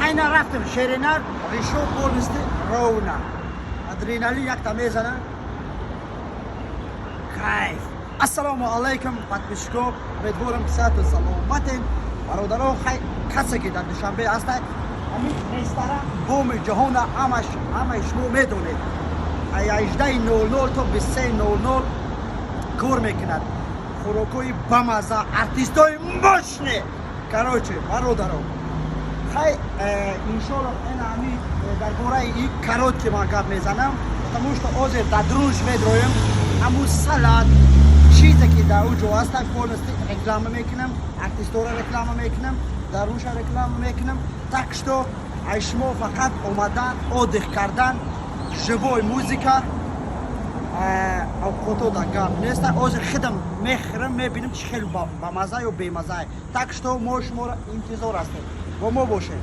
Айна рафтем Шеринар, решо полностью ровно. Адреналин якта мезана. Кайф. Ассалому алайкум, подписчиков. Умедворам, ки сиҳату саломатен. Бародарон, хай, касе ки дар Душанбе ҳаста, ҳамин ресторан боми ҷаҳона, ҳамаш ҳамаи шумо медонед. Ай 18:00 то 23:00 кор мекунад. Хӯрокҳои бамаза, артистои мощный. Короче, бародарон, хай, иншолло, ин ҳами дар бораи и короткий ман гап мезанам, потому что ҳозир дар друж медроем, ҳамун салат, чизе ки дар он ҷо ҳаста, полностью реклама мекунам, артистора реклама мекунам, дарунша реклама мекунам. Так что ай шумо фақат омадан, отдых кардан, живой музыка, овқото да гап неста. Ҳозир худам мехӯрам, мебинам, чи хеле бамаза ё бемаза. Так что мо шуморо интизор ҳастем, бо мо бошед.